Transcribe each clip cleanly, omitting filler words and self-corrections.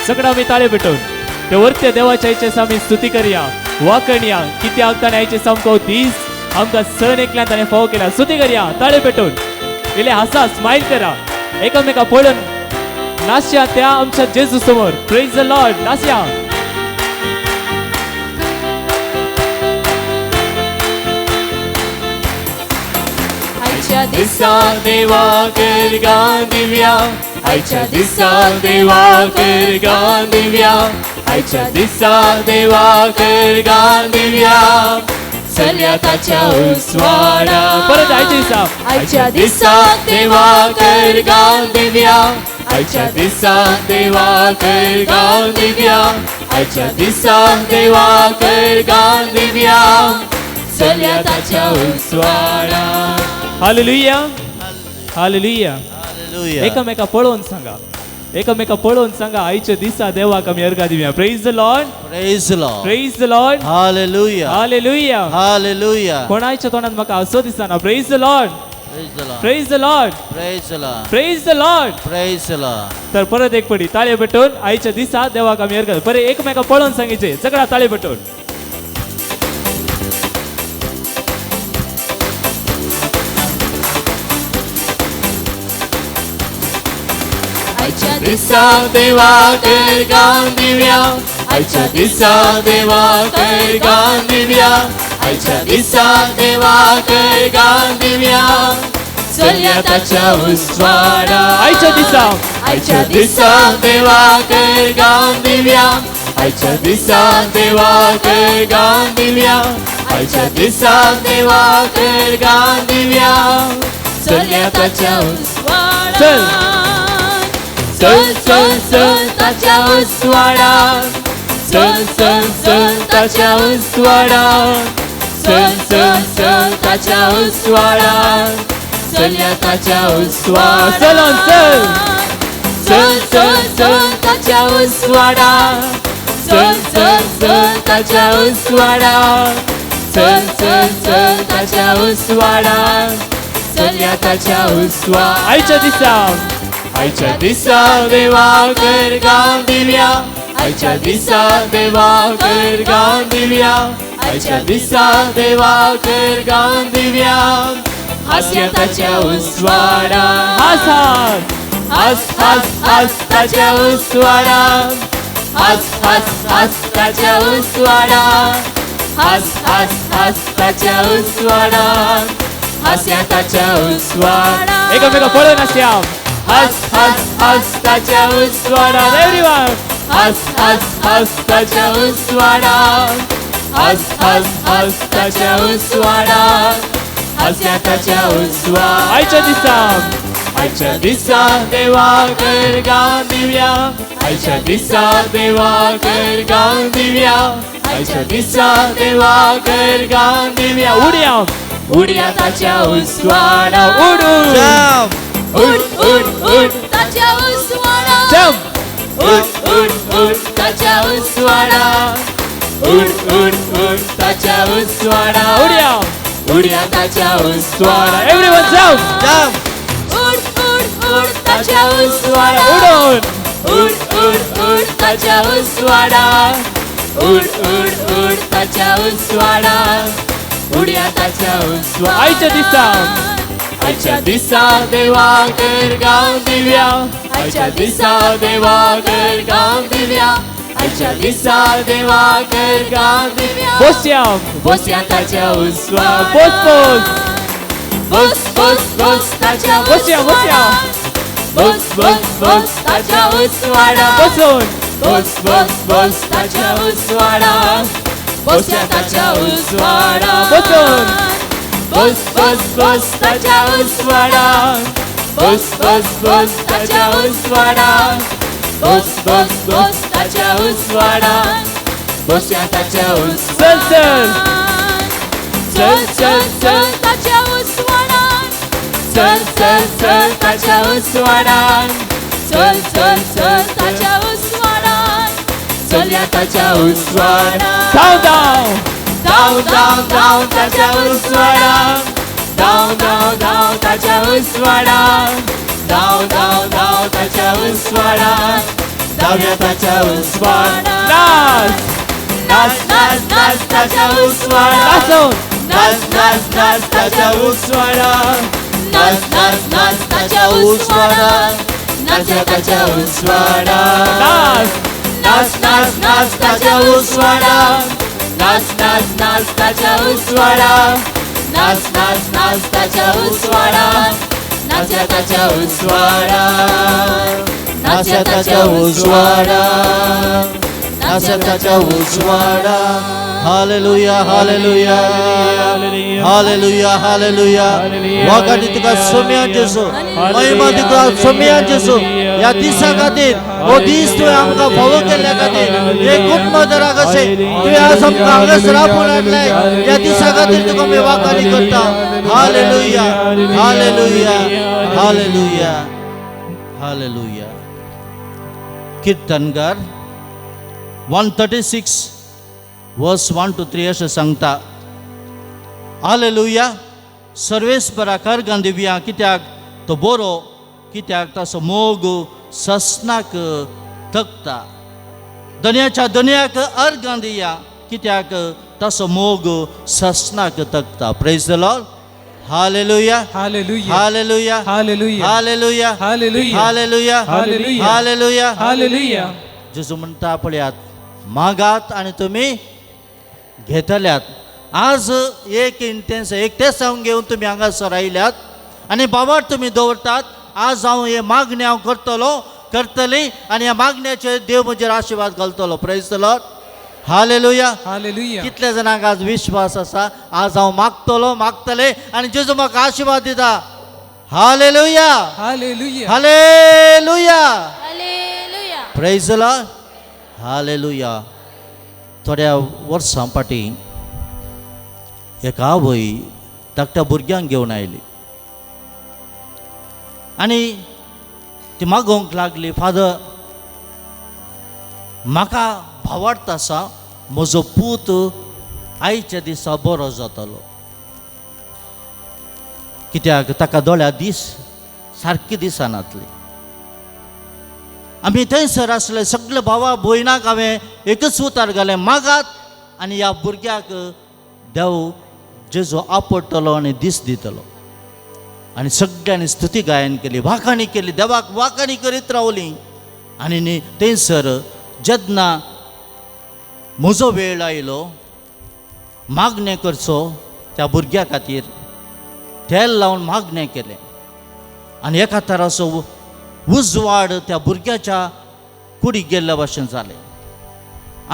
सगळं आमी ताळे पेटोवन ते वरते देवाच्या आयचे आमी स्तुती करया, वाकणया, कित्याक ताणें आयचे सामको दीस आमकां सण एकल्यान ताणें फावो केला. स्तुती करया, ताळे पेटोवन इल्ले हासा, स्मायल करा, एकामेका पळोवन नासया त्या आमच्या जेजू समोर. प्रेज the Lord. नासया. आयच्या दिसा देवा कर गान दिव्या, आयच्या दिसा देवा कर गान दिव्या, आयच्या दिसा देवा कर गान दिव्या, चल्या ताच्या उस्वाडा. परत आयच्या दिसा, आयच्या दिसा देवा कर गान दिव्या, आयच्या दिसा देवा कर गान दिव्या, आयच्या दिसा देवा कर गान दिव्या, चल्या ताच्या उस्वाडा. Hallelujah, hallelujah. हालेलुया. एकामेका पळोवन सांगा, एकामेका पळोवन सांगा, आयच्या दिसा देवाक आमी अर्घा दिवया. Praise the Lord. Praise the Lord. Praise the Lord. Hallelujah. Hallelujah. Hallelujah. कोणाच्या तोंडात म्हाका असो दिसना. Praise the Lord. Praise the Lord. Praise the Lord. Praise the Lord. Praise the Lord. Praise the Lord. तर परत एक पडी ताळे पेटोवन आयच्या दिसा देवाक आमी अर्घा. परत एकमेका पळोवन सांगिचे, सगळा ताळे पेटोवन. आयच्या दिसा देवा कर गान दिव्या, आयच्या दिसा देवा कर गान दिव्या, आयच्या दिसा देवा कर गान दिव्या, चल्या ताच्या उस्वाडा. आयच्या दिसा, आयच्या दिसा देवा कर गान दिव्या, आयच्या दिसा देवा कर गान दिव्या, आयच्या दिसा देवा कर गान दिव्या, चल्या ताच्या उस्वाडा. चल. चल चल चल ताच्या उस्वाडा, चल चल चल ताच्या उस्वाडा, चल चल चल ताच्या उस्वाडा, चल्या ताच्या उस्वाडा. चल चल चल चल चल ताच्या उस्वाडा, चल चल चल ताच्या उस्वाडा, चल चल चल ताच्या उस्वाडा, चल्या ताच्या उस्वा. आयच्या दिसा, आयच्या दिसा देवा कर गान दिव्या, आयच्या दिसा देवा कर गान दिव्या, आयच्या दिसा देवा कर गान दिव्या, हास्य ताच्या उस्वाडा. हास हास हास हास हास ताच्या उस्वाडा, हास हास हास ताच्या उस्वाडा, हास हास हास ताच्या उस्वाडा, हास्य ताच्या उस्वाडा. एकामेका पळोवन हास्या. हास हास हास ताच्या उस्वाडा. एव्हरीवन. हास हास हास ताच्या उस्वाडा, हास हास हास ताच्या उस्वाडा, हास्य ताच्या उस्वा. आयच्या दिसा, आयच्या दिसा देवा कर गान दिव्या, आयच्या दिसा देवा कर गान दिव्या, आयच्या दिसा देवा कर गान दिव्या. उडया उडया ताच्या उस्वाडा. उडू Jump. उड उड उड ताच्या उस्वाडा. जम्प. उड उड उड ताच्या उस्वाडा, उड उड उड ताच्या उस्वाडा. उडया उडया ताच्या उस्वाडा. Everyone jump. Jump. उड उड उड ताच्या उस्वाडा. उडून उड उड उड ताच्या उस्वाडा, उड उड उड ताच्या उस्वाडा, उडया ताच्या उस्वाडा. आयच्या दिसा, आयच्या दिसा देवा कर गान दिव्या, आयच्या दिसा देवा कर गान दिव्या, आयच्या दिसा देवा कर गान दिव्या. बसया बसया ताच्या उस्वा. बस बस बस बस बस ताच्या बसया बसया बस बस बस ताच्या उस्वाडा. बसून बस बस बस ताच्या उस्वाडा, बसया ताच्या उस्वाडा. बसून बस बस बस ताच्या उस्वाडा, बस बस बस ताच्या उस्वाडा, बस बस बस ताच्या उस्वाडा, बसया ताच्या उस्वा. चल चल चल चल चल ताच्या उस्वाडा, चल चल चल ताच्या उस्वाडा, चल चल चल ताच्या उस्वाडा, चल्या ताच्या उस्वाडा. धाव धाव धाव धाव धाव ताच्या उस्वाडा, धाव धाव धाव ताच्या उस्वाडा, धाव धाव धाव ताच्या उस्वाडा, जावया ताच्या उजवाडा. नाच नाच नाच नाच ताच्या उजवाडा. नाचून नाच नाच नाच ताच्या उजवाडा. नाच नाच नाच ताच्या उजवाडा. नाच ताच्या उजवाडा. नाच नाच नाच नाच ताच्या उजवाडा. नाच नाच नाच ताच्या उजवाडा. नाच नाच नाच ताच्या उजवाडा. नाच ताच्या उजवाडा. नाच ताच्या उजवाडा. नाच ताच्या उजवाडा. Hallelujah, hallelujah, hallelujah, hallelujah. वागाटी तुका सोम्या जेसू, महिमा तुका सोम्या जेसू. ह्या दिसा खातीर, हो दीस तुवें आमकां फावो केल्ल्या खातीर, हे गुड मदरा कशें तुवें आज आमकां हांगासर आपोवन हाडलें, ह्या दिसा खातीर तुका आमी वाखाणी करता. Hallelujah, hallelujah, hallelujah, hallelujah. कीर्तनकार 136 वर्स 1 to 3 अशें सांगता. हालेलुया. सर्वेस्पराक अर्गां दिवया, कित्याक तो बरो, कित्याक ताचो मोग ससनाक तकता. दनयाच्या दनयाक अर्गां दिया, कित्याक ताचो मोग ससनाक तकता. Praise the Lord. Hallelujah. Hallelujah. Hallelujah. Hallelujah. Hallelujah. Hallelujah. Hallelujah. Hallelujah. Hallelujah. Hallelujah. जेजू म्हणटा, पळयात, मागात आनी तुमी घेतल्यात. आज एक इंटेन्स एक तेसांव घेवन तुमी हांगासर आयल्यात आनी बाबार तुमी दवरतात. आज हांव हे मागणें हांव करतलो, करतली आनी ह्या मागण्याचेर देव म्हजेर आशिर्वाद घालतलो. Praise the Lord. Hallelujah. Hallelujah. कितल्या जाणांक आज विश्वास आसा, आज हांव मागतलो, मागतले आनी जेजू म्हाका आशिर्वाद दिता? Hallelujah. Hallelujah. Hallelujah. Hallelujah. Praise the Lord. Hallelujah. थोड्या वर्सां फाटीं एक आवय धाकट्या भुरग्यांक घेवन आयली आनी ती मागोवंक लागली, फादर, म्हाका भावार्थ आसा, म्हजो पूत आयच्या दिसा बरो जातलो, कित्याक ताका दोळ्या दीस सारकी दिसनातली. आमी थंयसर आसले सगळे भावा भयणाक हांवें एकच उतार घालें, मागात आनी ह्या भुरग्याक देव जेजो आपडटलो आनी दीस दितलो. आनी सगळ्यांनी स्तुती गायन केली, वाखाणी केली, देवाक वाखाणी करीत रावली. आनी न्ही थंयसर जेन्ना म्हजो वेळ आयलो मागणें करचो त्या भुरग्या खातीर, तेल लावन मागणें केलें आनी एका तराचो उजवाड त्या भुरग्याच्या कुडीक गेल्ल्या भशेन जालें.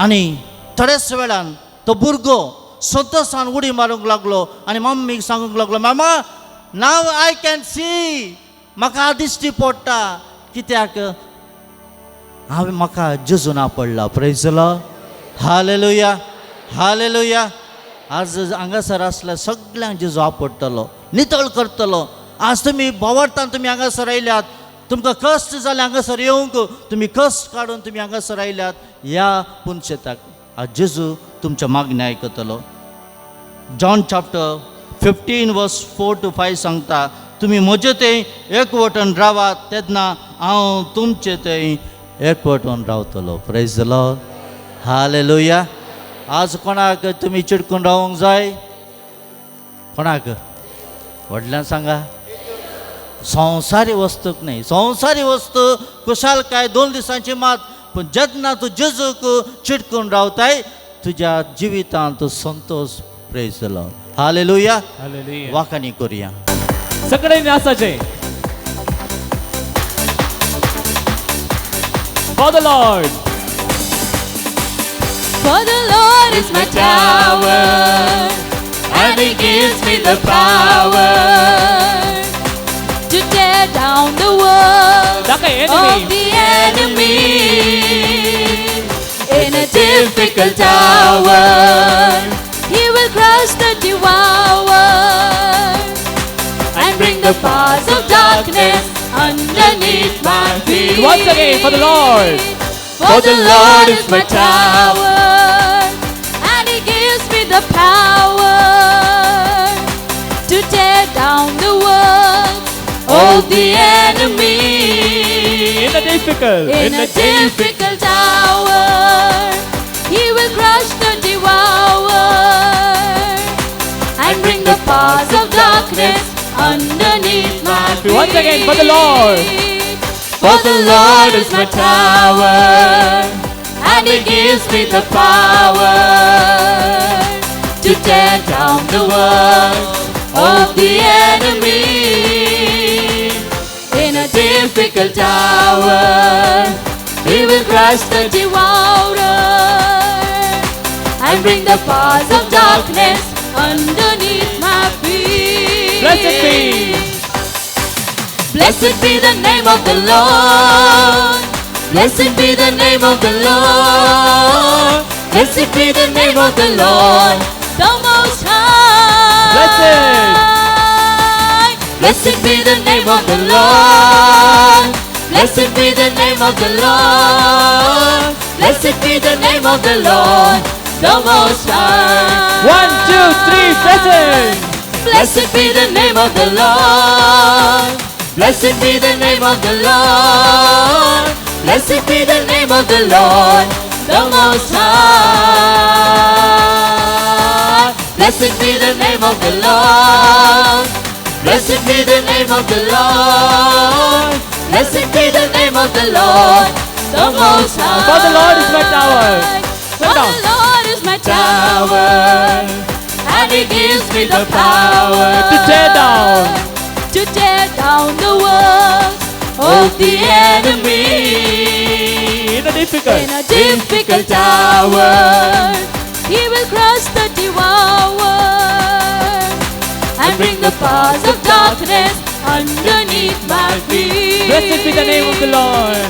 आनी थोड्याच वेळान तो भुरगो संतोशान उडी मारूंक लागलो आनी मम्मीक सांगूंक लागलो, मामा, now I can see, म्हाका दिश्टी पडटा, कित्याक हांवें म्हाका जेजून आपडला. Praise. Hallelujah. Hallelujah. आज हांगासर आसल्या सगल्यांक जेजू आपडटलो, नितळ करतलो. आज तुमी भावार्थान तुमी हांगासर आयल्यात, तुमकां कश्ट जाले हांगासर येवंक, तुमी कश्ट काडून तुमी हांगासर आयल्यात ह्या पुनशेताक, आज जेजू तुमच्या मागणें आयकतलो. John chapter 15 verse 4 to 5 सांगता, तुमी म्हजे थंय एकवटून रावात, तेन्ना हांव तुमचे थंय एकवटून रावतलो. Praise the Lord. Hallelujah. आज कोणाक तुमी चिडकून रावंक जाय? कोणाक? व्हडल्यान सांगा. संवसारी वस्तूक न्हय. संवसारी वस्तू खुशालकाय 2 दिसांची मात, पूण जेन्ना तूं जेजूक चिटकून रावताय तुज्या जिवितांत Santosh. Praise the Lord. Hallelujah. Hallelujah. वाखाणी करुया. सगळ्यांनी नाचाचे. For the Lord. For the Lord is my tower, and He gives me the power to tear down the world दाखय enemy. Of the enemy. In a difficult hour, He will crush the devourer and bring the powers of darkness underneath my feet. Once again, for the Lord. For the Lord is my tower, and He gives me the power to tear down the works of the enemy. In a difficult, In a difficult hour, He will crush the devourer and bring the powers of darkness underneath my feet. Once again, for the Lord. For the Lord is my tower, and He gives me the power to tear down the works of the enemy. In a difficult hour, He will crush the devourer and bring the powers of darkness underneath my feet. Blessed be. Blessed be the name of the Lord. Blessed be the name of the Lord. Blessed be the name of the Lord, the Most High. Blessed. Blessed be the name of the Lord. Blessed be the name of the Lord. Blessed be the name of the Lord, the Most High. 1, 2, 3, blessed. Blessed be the name of the Lord. Blessed be the name of the Lord. Blessed be the name of the Lord, the Most High. Blessed be the name of the Lord. Blessed be the name of the Lord. Blessed be the name of the Lord, the Most High. For the Lord is my tower. For the Lord is my tower, and He gives me the power To tear down. To tear down the works of the enemy. In a difficult, In a difficult hour, He will crush the devourer and bring the powers of darkness underneath my feet. Blessed be the name of the Lord.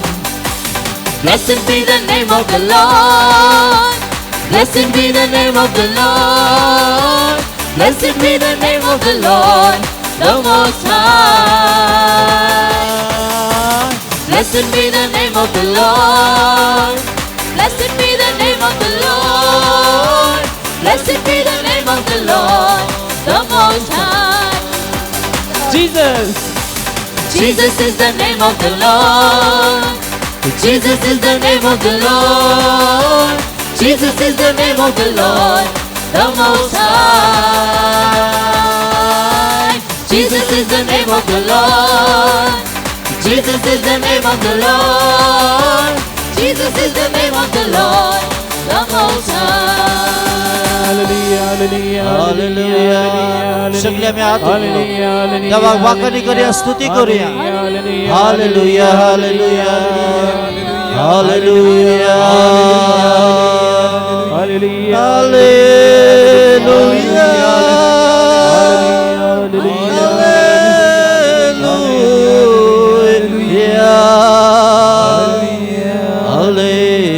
Blessed be the name of the Lord. Blessed be the name of the Lord. Blessed be the name of the Lord, the Most High. Blessed be the name of the Lord. Blessed be the name of the Lord. Blessed be the name of the Lord, the Most High. Jesus. Jesus is the name of the Lord. Jesus is the name of the Lord. Jesus is the name of the Lord, the Most High. Jesus is the name of the Lord. Jesus is the name of the Lord. Jesus is the name of the Lord, the Most High. Hallelujah, hallelujah, hallelujah. सगळे आमी हात उखलून देवाक वाखाणी करूया, स्तुती करूया. Hallelujah, hallelujah, hallelujah, hallelujah, hallelujah, hallelujah, hallelujah.